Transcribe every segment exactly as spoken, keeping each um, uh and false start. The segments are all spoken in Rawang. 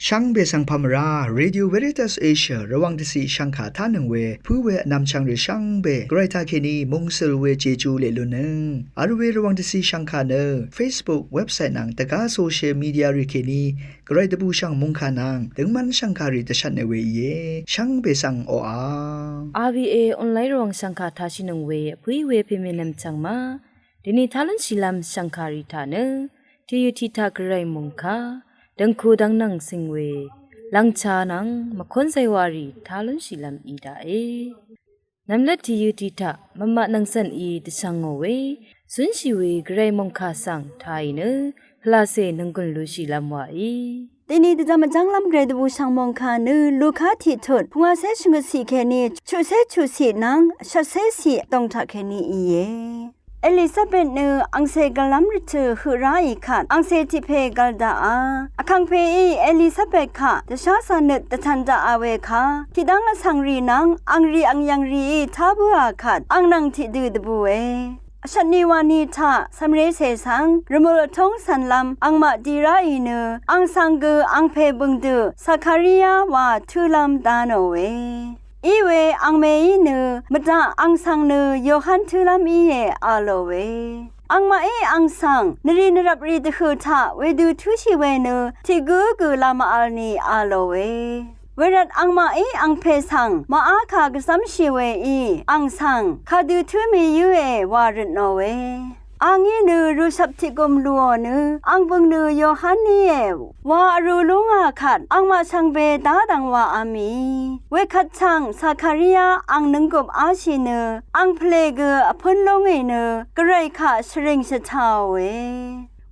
Shvngbe svng pà mvrá Radio Veritas Asia Rvwàng dvciq shvngkà tánøng we pǿ we vnvmchvng rì shvngbe gvray taqkèní mungsøl we jeju leq lunnøng vl we Rvwàng dvciq shvngkà nø Facebook, website nvng dvgá social media rì kèní gvray dvbùshv̀ng mòngkà nvng døngmv́n shv̀ngkàrì dvshvtne we íe. Shvngbe svng oqà R V A online Rvwàng shv̀ngkà tashìnøng we vpǿí we pèmènvm chv̀ng ma. Dèni tá lúnshìlv́m shv̀ngkàrì taq nø tìyø̀ tiq taq gvray mòngkà dv̀ngku dv́ngnv̀ng sing we lv̀ngchā nvng mvkún zaywàrì tá lúnshìlv́m í daqe. Nv̀mlvt tìyø̀ tiq taq mvmaq nvng cv̀n í dvshvngò we zúnshì we gvray mòngkà svng tāì nø pvlacè nònggùn lushìlv́m wàí. Dèni dvdvm vjv́nglv́m gvray dvbùshv̀ng mòngkà nø Luka tiqtut pungwacé shvngøtciq kèní chuqcé chuqciq nvng shvtcéciq dòng taqkèní íe. Elizabet nø angcè gv̀llv́m rvtø̀ høq ráì kvt angcè tiq pè gv̀l daqà. Vkàngpèí Elizabet kaq dvsházā nøt dvtv̄n daqà we kà tiqdv́ng vsvng rì nvng angrì angyv̀ng rìí tá bǿà kvt ang nvng tiqdø dvbùe. Vshvtni wani taq cv̀mré cè svng rvmøl vtóng cv̀nlv́m angmaq di ráì nø ang svng gø angpè bø̀ng dø Zakaria wa tǿlv́m dá nòe. Iwe angmèí nø mvdaq ang svng nø Yohan tǿlv́m íe a lòe. Angmaqí ang svng nvrì nvrvprì dvhø̀ taq wedø tǿshì we nø tiq gǿ gø lamaqvl ni a lòe. Wervt angmaqí angpè svng màá kà gvzv́mshì weí ang svng kadø tǿ mèyǿe wa røtnòe. Angí nø rùshvp tiqgùm lùò nø ang bø̀ng nø Yohan íe wa vrū lú ngà kvt angmaq shvngbe dá dvng wàá mì. Wekvt chv̀ng Zakaria ang nǿnggup áshì nø ang pvlè gø vpǿn lú ngì nø gvray kaq shvrìng shvtāòe.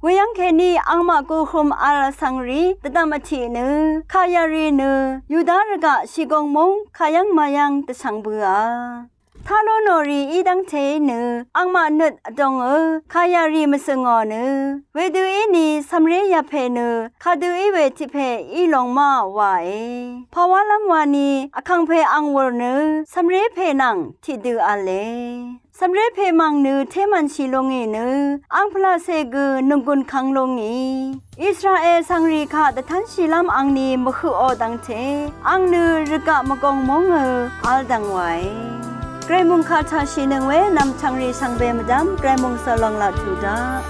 Weyv́ng kèní angmaq guhum vl vsvng rì dvdvm vtiq nø kayarì nø Yuda rvgaq shìgùng múng kayv́ng mayv́ng dvshvng bøà. Tá lú nò rì í dv́ngte nø angmaq nøt vdòngø kayarì mvsø̀ngò nø wedø íni cv̀mré yapè nø kadø í we tiq pè í long má wàe. Pàwálv́m wani vkàngpè ang wùr nø cv̀mré pè nvng tiqdø v̄le. Cv̀mré pè mv̀ng nø témv̀nshì lú ngì nø ang pvlacè gø nònggùn kvng lú ngì Israel svng rì kaq dvtánshìlv́m angni mvhøqò dv́ngte ang nø rvgaq mvgòng mòngø vl dv̀ng wàe. Gvray mòngkà taqshìnøng we nv̀mchv̀ng rì shvngbe mvdv́m gvray mòngsøl lòng laq tuq daq.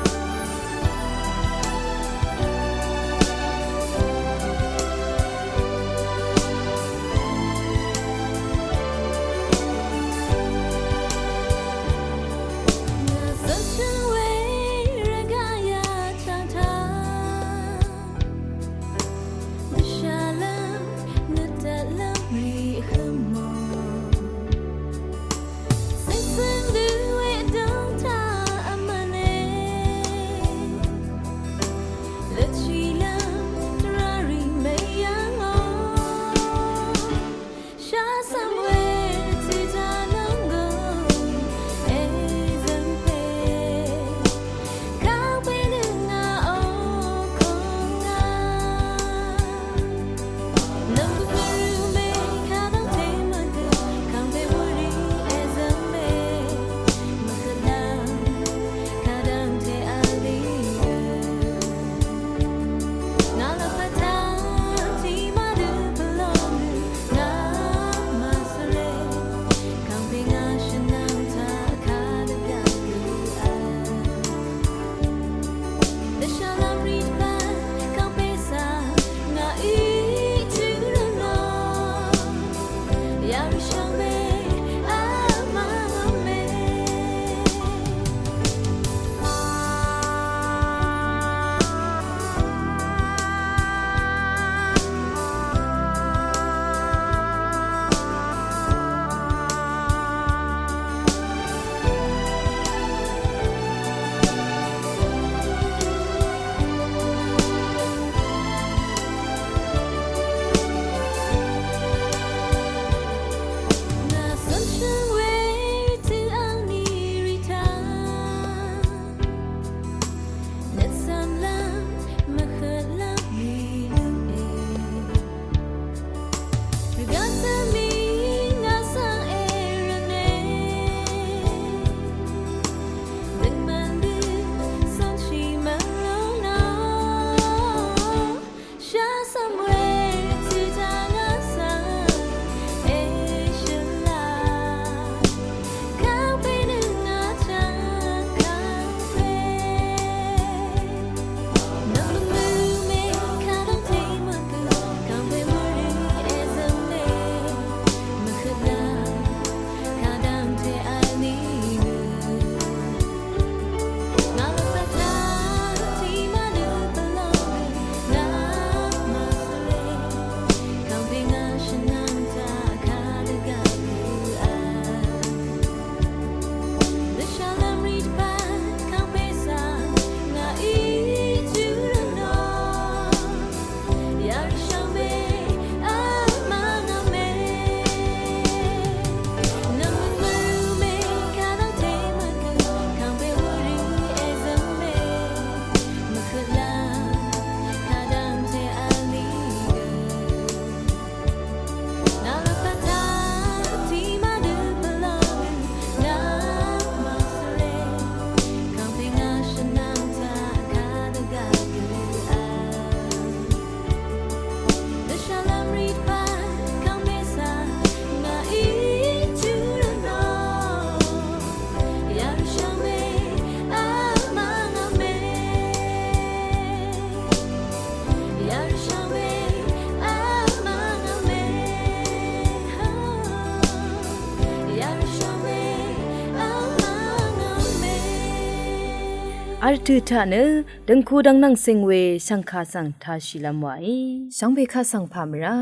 Vtø̀ taq nø døngku dvngnvng sing we shv̀ngkà svng tāshìlv́m wàí. Shvngbe kaq svng pà mvrá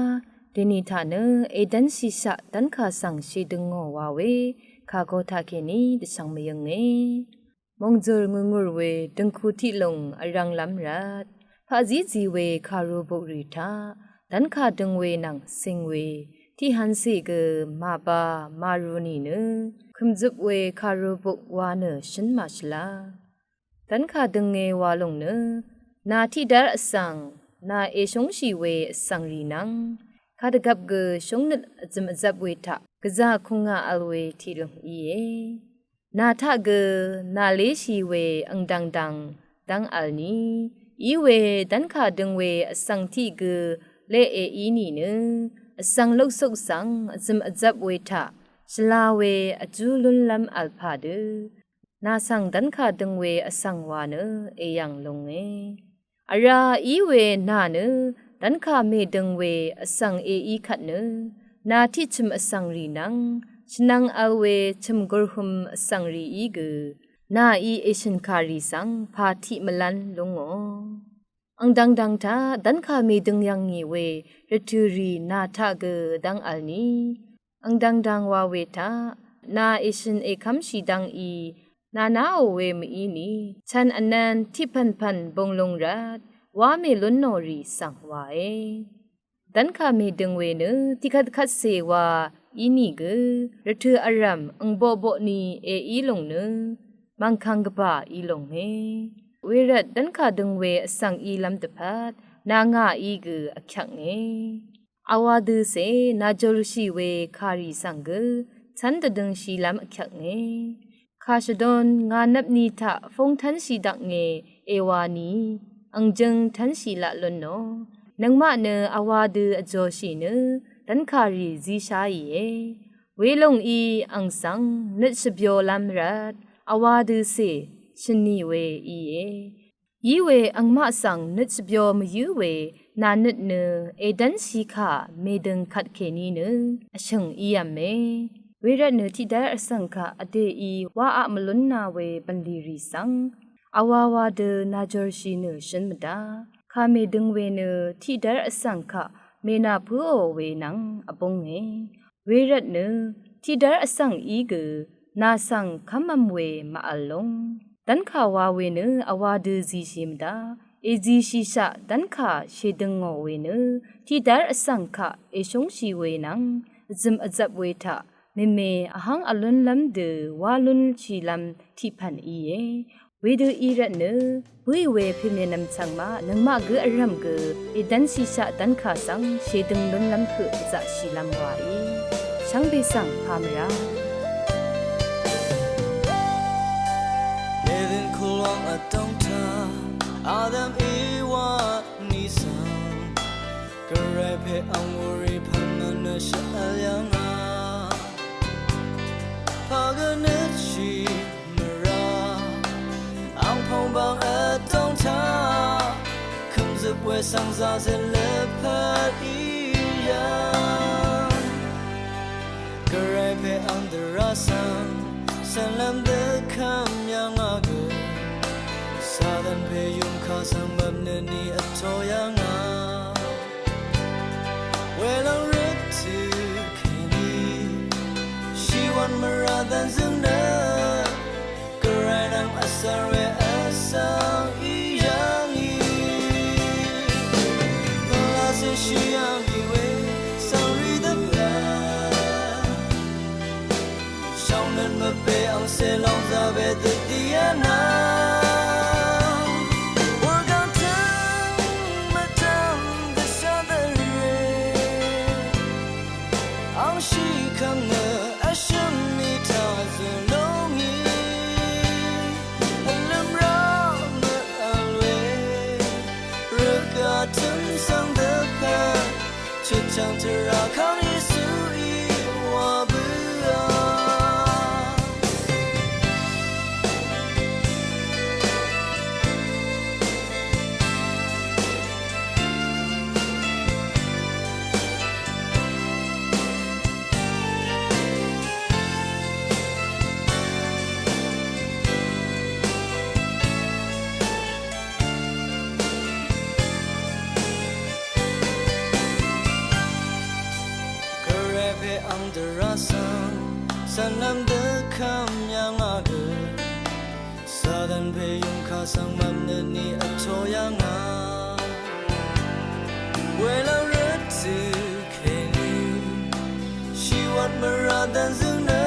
dèni taq nø èdv́nshìshaq dv́nkà svng shèdøngò wa we kàgo taqkèní dvshvng mvyønge. Mòngzø̀r ngùrngùr we døngku tiqlùng vrv̄nglv́m rvt paqzízi we kàrubuk rì taq dv́nkà døng we nvng sing we tiqhvncè gø màba màru nìnø kø̀mzøp we kàrubuk wa nø shǿn màshvla. Dv́nkà dønge wa lùng nø nà tiqdv́r vsvng, nà èshúngshì we vsvng rì nvng kadvgvp gø shúngnøt vzø̀m vzvp we taq gvzà kùngà vl we tiqlùng íe. Nà taq gø nà léshì we angdvngdvng dv́ng vl ni, í we dv́nkà døng we vsvng tiq gø leq èí nìnø vsvng luksuk svng vzø̀m vzvp we taq shvla we vjú lúnlv́m vl pà dø nà svng dv́nkà døng we vsvng wa nø èyv̀ng lunge. Vrá í we nà nø dv́nkà mèdøng we vsvng èí kvt nø nà tiqchø̀m vsvng rì nvng shvnvng vl we chø̀m gurhøm vsvng rìí gø nàí èshø̀nkà rì svng pà tiq mvlv́n lúngò. Angdvngdvng taq dv́nkà mèdøng yv̀ngì we rvtø̀ rì nà taq gø dv́ng vl ni, angdvngdvng wa we taq nà èshø̀n èkv́mshì dv́ngí nà naò we mvíni chv̀n vnv̄n tiqpv̀npv̀n būnglūng rvt wá mèlúnnò rì svng wae. Dv́nkà mèdøng we nø tiqkvtkvtcè wa ínìgø rvtø̀ vrv̀m angboqboq ni èí lùng nø mv̀ngkvng gvbà í lùnge. Wervt dv́nkà døng we vsvng ílv́m dvpvt nà ngàí gø vkyvknge. Vwādø cè nàjùrshì we kàrì svng gø cv́n dvdøngshìlv́m vkyvknge. Kà shvdun ngà nvpni taq fúng tv́nshì daknge èwā ni, ang jøng tv́nshì laq lúnnò. Nøngmaq nø vwādø vjòshì nø dv́nkà rì zísháìe. Welòng í ang svng nøt shvbyolv́m rvt vwādø cè shø̀nì we íe. Í we angmaq svng nøt shvbyo mvyǿ we nà nøt nø èdv́nshì kà mèdøng kvtkèní nø vshø̀ng ív̄me. Wervt nø tiqdv́r vsvng kaq vdèí wáaq mvlúnna we bv̀nlì rì svng vwāwā dø nàjùrshì nø shǿn mvdá. Kà mèdøng we nø tiqdv́r vsvng kaq mènàpǿò we nvng vbúnge. Wervt nø tiqdv́r vsvng í gø nà svng kv́mv̄m we màvl lúng. Dv́nkà wa we nø vwādø zishì mvdá. Èzishìshaq dv́nkà shèdøngò we nø tiqdv́r vsvng kaq èshúngshì we nvng vzø̀m vzvp we taq mème vháng vlúnlv́m dø wá lúnshìlv́m tiqpv̀n íe. Wedø í rvt nø bǿì we pèmènvm chvngmaq nøngmaq gǿ vrv̀m gø èdv́nshìshaq dv́nkà svng shèdøng lúnlv́m høq vzaqshìlv́m waí. Shvngbe svng pà mvrá. Mèløn kulwang vdv́ng taq Adam Ewa ni svng Gvray pè ang wurì pv̀n mvnø shvvl yv̀ngà. Pà gø nøtshì mvrá ang pòngbang vdóng taq kø̀mzøp we svng zazøt lvpat í yv̀ng. Gvray pè ang dvrá svng cv̀nlv́m dvkvm yv̀ngà gø Satan pè yùmkà svng mvpnø ni vtō yv̀ngà. Welòng røt tø kèní shìwv̀n mvrà dv̀nzø̀ng nø Gvray nvng vsvr we vsvng í yv̀ngì. Pvlacè shì yv̀ngì we svng rì dvpvt shvngnøt mvpè angcè lòng zaqwe dvdì vnvng. Wurgvng tøng mvdv̀m dvshà dvrè. Angshì kv́m nø vshø̀m mì taq zø̀ lúngì. Vlø̀m rá mvvl we rvgà tø̀m svng dvpvt chøtchv̀ng tvrà kang Yesuí wa bǿà. Cv̀nlv́m dvkvm yv̀ngà gø Satan pè yùngkà svng mvpnø ni vtō yv̀ngà. Welv́ng røt tø̀ kèní shìwvt mvrà dv̀nzøng nø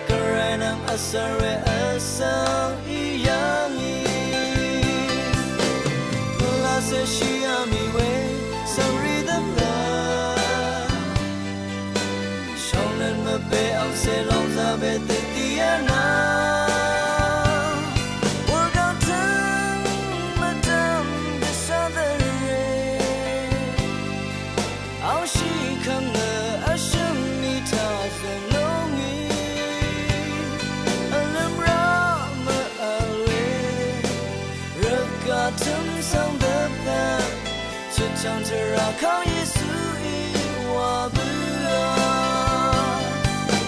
Gvray nvng vsvr we vsvng í yv̀ngì. Pvlacè shìá mì we svngrì dvpvt shóngnøt mvbe angcè lóngzà we dvdì yv̀nà. Wurgvng tø̀ng mvdv̀m dvshà dvre angshì kv́m nø vshø̀m mì taq zø̀n lúngì. Vlø̀m rá mvvl we rvgaq tø̀m svng dvpvt chøtchv̀ng tvrà kang Yesuí wa bǿà.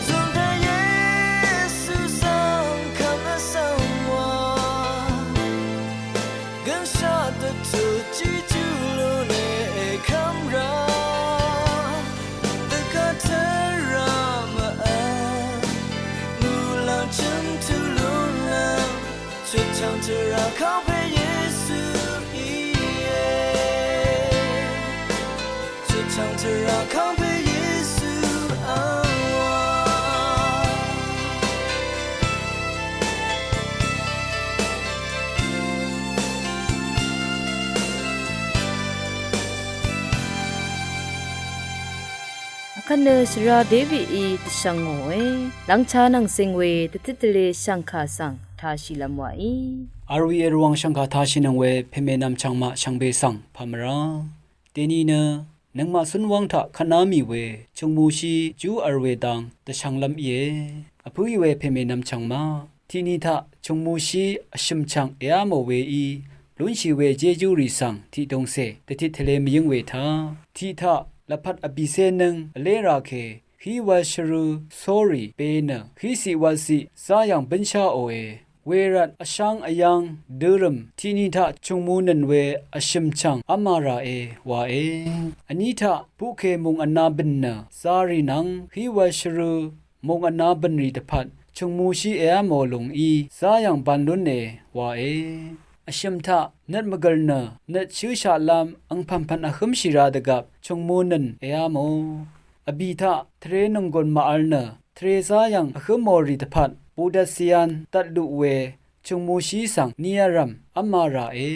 Zùngte Yesu svng kvm vsvng wa gønshaq dvtut tiqjú lú ne èkv́m rá dvgvt tvrà mvvl muqlàng chø̀m tulu lv́m chøtchv̀ng tvrà kangpè Yesu íe. Chøtchv̀ng tvrà kangpè Yesu vwà. Vkvt nø shvra Davidí dvshvng ngòe, lvngcha nvng cing we dvtit tvle shv̀ngkà svng tāshìlv́m wàí. Arwi èrwàng shv̀ngkà tāshìnøng we pèmènvm chv̀ngmaq shvngbe svng pàmvrá. Dèni nø nøngmaq cúnwv́ng taq kvtná mì we chø̀ngmūshí jú vl we dang dvshvnglv́m íe. Vpǿì we pèmènvm chv̀ngmaq tiqni taq chø̀ngmūshí vshø̀m chv̀ng èá mò weí lúnshì we jéjúrì svng tiqdungcè dvtit tvle mvyǿng we taq tiq taq lvpat vbìcé nǿng vlé rà kè hí wv̄l shvrø̄ sórì be nø híciq wv̄lciq záyv̀ng bǿnsháòe. Wervt vsháng vyáng dørø̀m tiqni taq chø̀ngmūnø̀n we vshø̀m chv̀ng v́mā ràe wae. Vní taq puqkè mùng vna bø̀n nø zarì nvng hí wv̄l shvrø̄ mùng vna bø̀nrì dvpvt chø̀ngmūshí èá mò lùngí záyv̀ng ban lúne wae. Vshø̀m taq nøt mvgø̀l nø nøt shǿshaqlv́m angpv̀npv̀n vhǿmshì rā dvgvp chø̀ngmūnø̀n èá mò. Vbì taq tvre nònggùn màvl nø tvre záyv̀ng vhǿmòrì dvpvt budvt cyan dvtluq we chø̀ngmūshí svng ni vrv̀m v́mā ràe.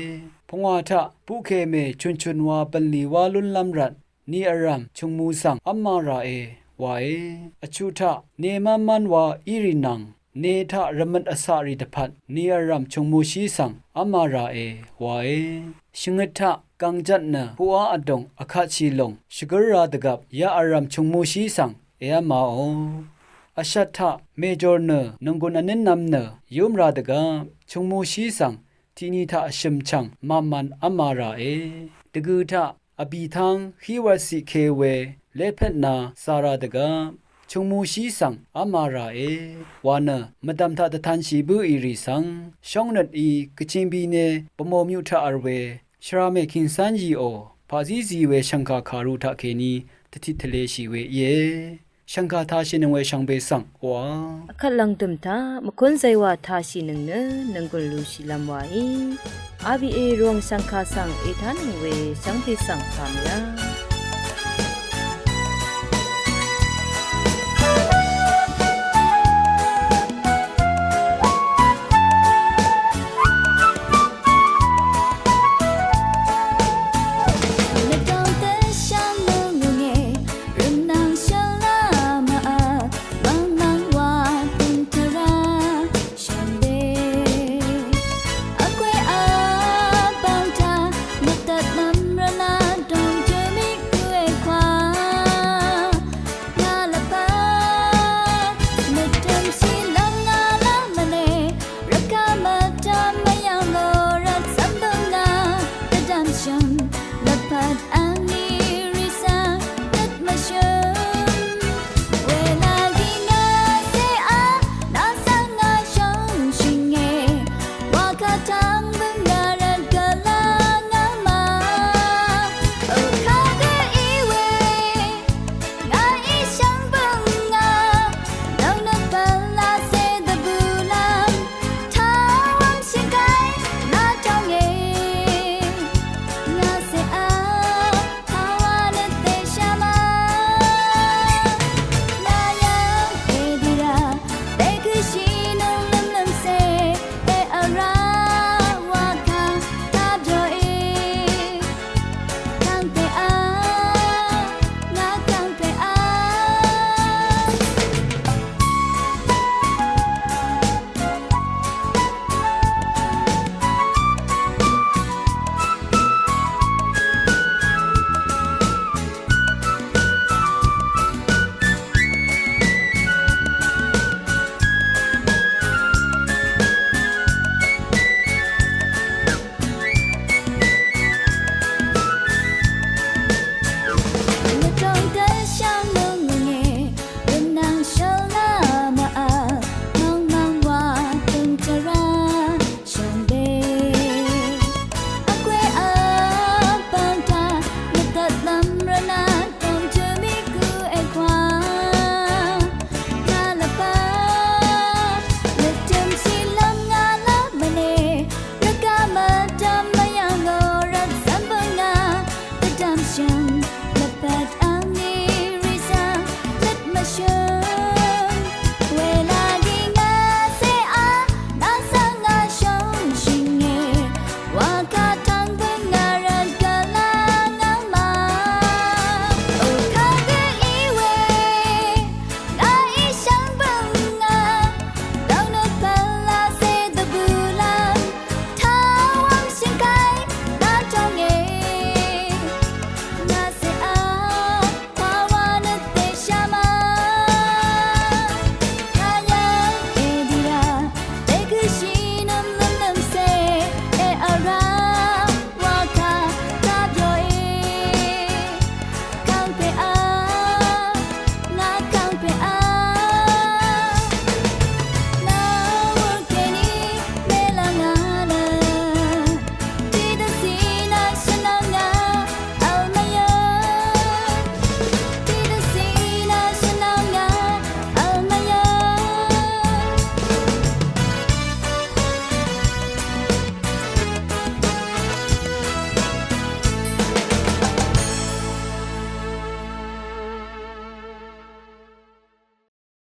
Pungwà taq puqkè mè chùnchùn wa bv̀nlì wá lúnlv́m rvt ni vrv̀m chø̀ngmū svng v́mā ràe wae. Vchuq taq ne mv́nmv́n wa írì nvng ne taq rvmøt vcaqrì dvpvt ni vrv̀m chø̀ngmūshí svng v́mā ràe wae. Shvngøt taq gv̀ngjvt nø puqá vdùng vkatshì lòng shvgǿr rā dvgvp ya vrv̀m chø̀ngmūshí svng èv́māò. Vshvt taq mèjòr nø nònggùn vnǿnv̄m nø yúm rā dvgvp chø̀ngmūshí svng tiqni taq vshø̀m chv̀ng màmàn v́mā ràe. Dvgø taq vbì táng hí wv̄lciq ke we lépètna zā rā dvgvp chø̀ngmūshí svng v́mā ràe wa nø mvdv̀m taq dvtanshì bǿì rì svng shóngnøt í gvching bine bvmò myuq taq vl we shvra mè kìngcán yìò paqzí zí we shv̀ngkà kàru taqkèní dvtit tvleshì we íe. Shv̀ngkà tāshìnøng we shvngbe svng wa. Vkvt lv̀ngdø̀m taq mvkún zaywà tāshìnøng nø nònggùn lushìlv́m wàí. R B A Rvwàng shv̀ngkà svng ètánøng we shvngbe svng pàmì rá.